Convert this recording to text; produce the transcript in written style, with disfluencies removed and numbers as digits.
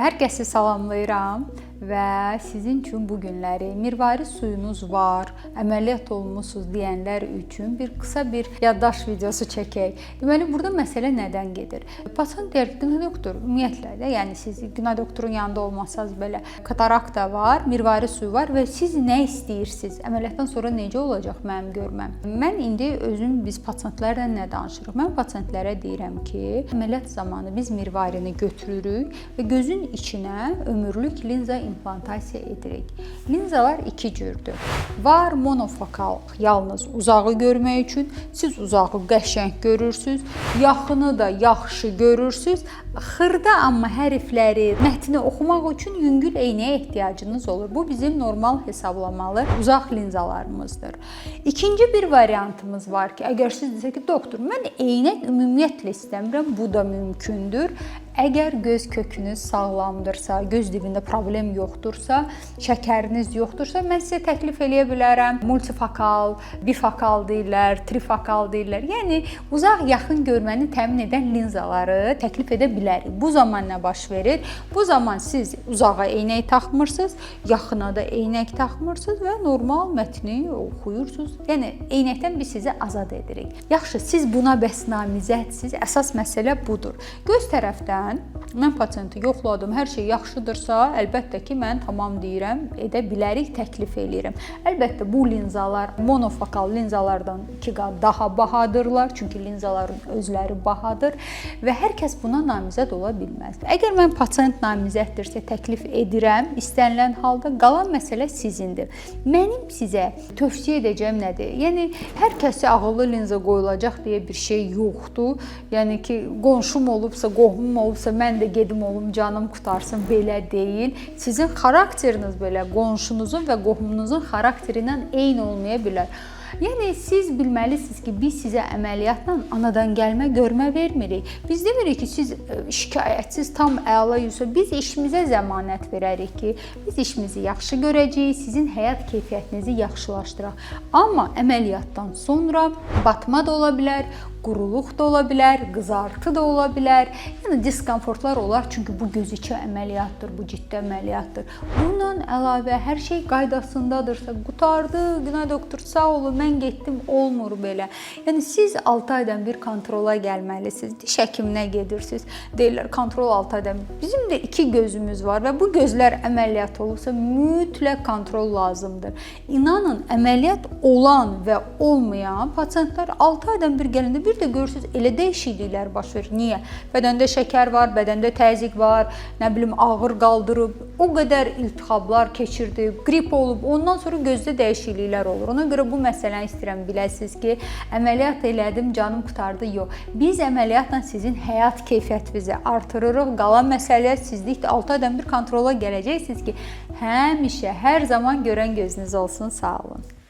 Hər kəsi salamlayıram və sizin üçün bu günləri mirvari suyunuz var, əməliyyat olmusunuz deyənlər üçün bir qısa bir yaddaş videosu çəkək. Deməli, burada məsələ nədən gedir? Pasient deyir ki, Günay doktor, ümumiyyətlə də, yəni siz Günay doktorun yanında olmasanız belə katarakta var, mirvari suyu var və siz nə istəyirsiniz? Əməliyyatdan sonra necə olacaq mənim görməm? Mən indi özüm biz pasientlərlə nə danışırıq? Mən pasientlərə deyirəm ki, əməliyyat zamanı biz mirvarini götürürük və gözün içinə ömürlük linza implantasiya edirik. Linzalar iki cürdür. Var monofokal, yalnız uzağı görmək üçün. Siz uzağı qəşəng görürsüz, yaxını da yaxşı görürsüz. Xırda amma hərfləri, mətni oxumaq üçün yüngül eynəyə ehtiyacınız olur. Bu bizim normal hesablamalı uzaq linzalarımızdır. İkinci bir variantımız var ki, əgər siz desək ki, doktor, mən eynək ümumiyyətlə istəmirəm, bu da mümkündür. Əgər göz kökünüz sağlamdırsa, göz dibində problem yoxdursa, şəkəriniz yoxdursa, mən sizə təklif eləyə bilərəm. Multifokal, bifokal deyirlər, trifokal deyirlər. Yəni uzaq yaxın görməni təmin edən linzaları təklif edə bilərik. Bu zaman nə baş verir? Bu zaman siz uzağa eynək taxmırsınız, yaxına da eynək taxmırsınız və normal mətni oxuyursunuz. Yəni eynəkdən biz sizi azad edirik. Yaxşı, siz buna bəs namizədsiniz. Əsas məsələ budur. Göz tərəfdən mən pasienti yoxladım, hər şey yaxşıdırsa, əlbəttə ki, mən tamam deyirəm, edə bilərik, təklif eləyirəm. Əlbəttə bu linzalar monofokal linzalardan 2 qat daha bahadırlar, çünki linzaların özləri bahadır və hər kəs buna namizəd ola bilməz. Əgər mən pasient namizəddirsə təklif edirəm, istənilən halda qalan məsələ sizindir. Mənim sizə tövsiyə edəcəyim nədir? Yəni hər kəsə ağıllı linza qoyulacaq deyə bir şey yoxdur. Yəni ki, qonşum olubsa, qohumum olubsa mən də gedim olum, canım qurtarsın, belə deyil. Sizin xarakteriniz belə qonşunuzun və qohumunuzun xarakteri ilə eyni olmaya bilər. Yəni siz bilməlisiniz ki, biz sizə əməliyyatla anadan gəlmə görmə vermirik. Biz demirik ki, siz şikayətsiz tam əla yüzə. Biz işimizə zəmanət verərik ki, biz işimizi yaxşı görəcəyik, sizin həyat keyfiyyətinizi yaxşılaşdıraq. Amma əməliyyatdan sonra batma da ola bilər, quruluq da ola bilər, qızartı da ola bilər. Yəni diskomfortlar olar, çünki bu gözüçü əməliyyatdır, bu ciddi əməliyyatdır. Bundan əlavə hər şey qaydasındadırsa, qurtardı, Günay doktor, sağ olun, mən getdim, olmur belə. Yəni siz 6 aydan bir kontrola gəlməlisiniz. Diş həkiminə gedirsiniz. Deyirlər kontrol 6 aydan. Bizim də iki gözümüz var və bu gözlər əməliyyat olubsa mütləq kontrol lazımdır. İnanın, əməliyyat olan və olmayan pasientlər 6 aydan bir gələndə bir də görürsüz elə dəyişikliklər baş verir. Niyə? Bədəndə şəkər var, bədəndə təzyiq var, nə bilim ağır qaldırıb, o qədər iltihablar keçirdi, qrip olub, ondan sonra gözdə dəyişikliklər olur. Ona görə bu məsələni istəyirəm biləsiniz ki, əməliyyat elədim, canım qurtardı, yox. Biz əməliyyatla sizin həyat keyfiyyətinizi artırırıq. Qalan məsələ sizlikdir. 6 aydan bir kontrola gələcəksiniz ki, həmişə, hər zaman görən gözünüz olsun. Sağ olun.